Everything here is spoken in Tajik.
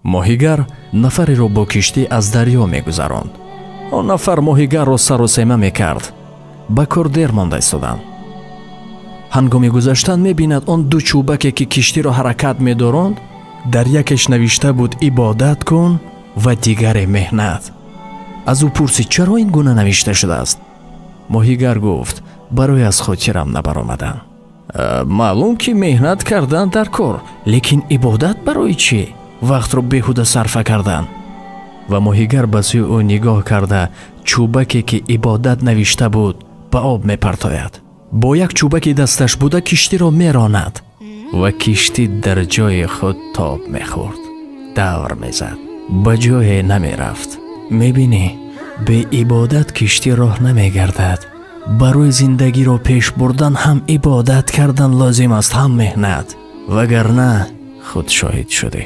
Моҳигар нафареро бо киштӣ аз дарё мегузаронд. Он нафар моҳигарро сарусема мекард. Ба кор дер монда истоданд. Ҳангоми гузаштан мебинад он ду чӯбаке, ки киштиро ҳаракат медоронд, дар якеш навишта буд ибодат кун ва дигаре меҳнат. Аз ӯ пурсид, чаро ин гуна навишта шудааст? Моҳигар гуфт, барои аз хотирам набаромадан. Маълум ки меҳнат кардан дар кор, лекин ибодат барои чӣ? Вақтро беҳуда сарфа кардан. Ва моҳигар ба сӯи ӯ нигоҳ карда, чӯбаке ки ибодат навишта буд, ба об мепартояд. Бо як чӯбаки дасташ буда киштиро меронад ва киштӣ дар ҷои худ тоб мехӯрд, давр мезад, ба ҷое намерафт. Мебинӣ, бе ибодат киштӣ роҳ намегардад. Барои зиндагиро пеш бурдан ҳам ибодат кардан лозим аст, ҳам меҳнат, вагарна худ шоҳид шудӣ.